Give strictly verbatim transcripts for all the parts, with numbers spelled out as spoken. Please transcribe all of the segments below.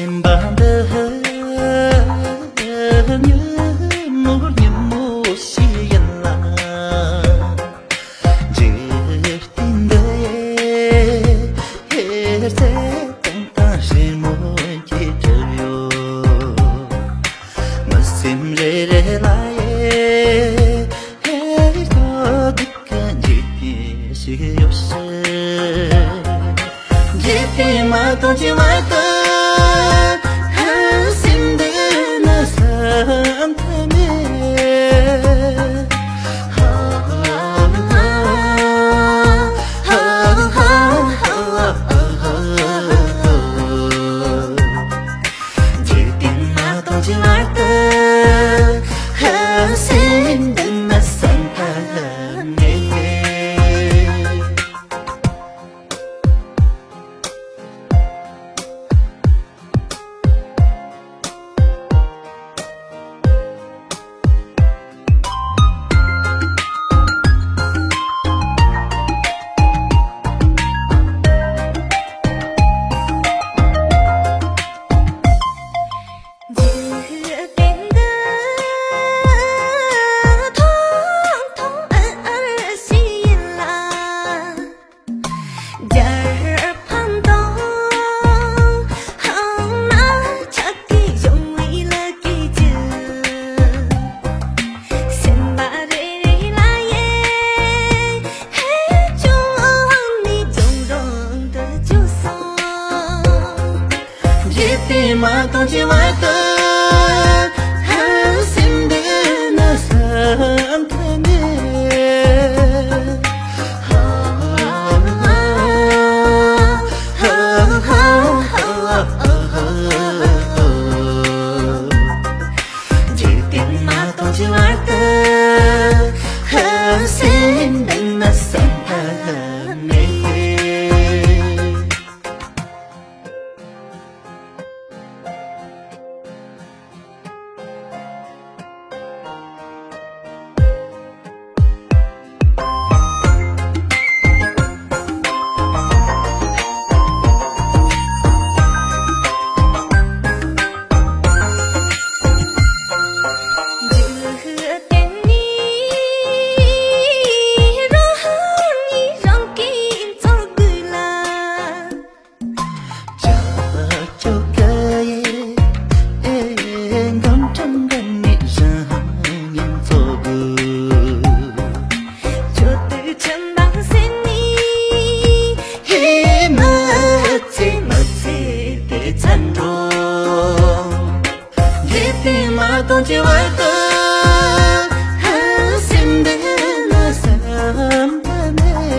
ཡིན་པ་འདི་ཉིན་མོ་ཉིན་མོ་ཞིག་ཡིན་ལ། འཇིག་རྟེན་འདི་ཡི་ཚེ་དང་དང་ཞིག་མོ་སྐྱེས་གྲུབ་ཡོད། མི་སེམས་རེ་རེ་ལ་ཡི་ཧེ་ཐོ་འདི་ག་འཇིག་རྟེན་ཞིག་ཡོད་ཤི། འཇིག་རྟེན་མ་སྟོང་གི་བར་དུ་ཧ་སེམས་འདི་ན་བསམ་ཐབས་མེད། འཇིག་རྟེན་མ་སྟོང་གི་བར་དུ་ཧ་སེམས་འདི་ན་བསམ་ཐབས་མེད། རྒྱལ་ཕམ་དང་ཧང་མ་ཆགས་ཀྱི་གཞུང་བའི་ལ་སྐད་ཅིག་སེམས་པ་རེ་རེ་ལ་ཡེ་ཧེ་ཅུང་ནི་ཅུང་རང་དུ་བཅུག་སོང་། འཇིག་རྟེན་མ་སྟོང་གི་བར་དུ་ཧ་སེམས་འདི་ན་བསམ་ཐབས་མེད། འཇིག་རྟེན་མ་སྟོང་གི་བར་དུ་ཧ་སེམས་འདི་ན་བསམ་ཐབས་མེད། འཇིག་རྟེན་མ་སྟོང་གི་བར་དུ་ཧ་སེམས་འདི་ན་བསམ་ཐབས་མེད།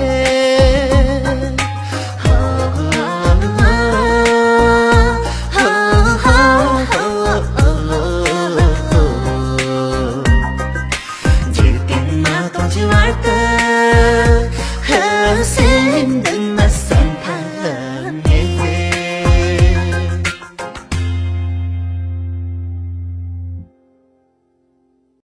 འཇིག་རྟེན་མ་སྟོང་གི་བར་དུ་ཧ་སེམས་འདི་ན་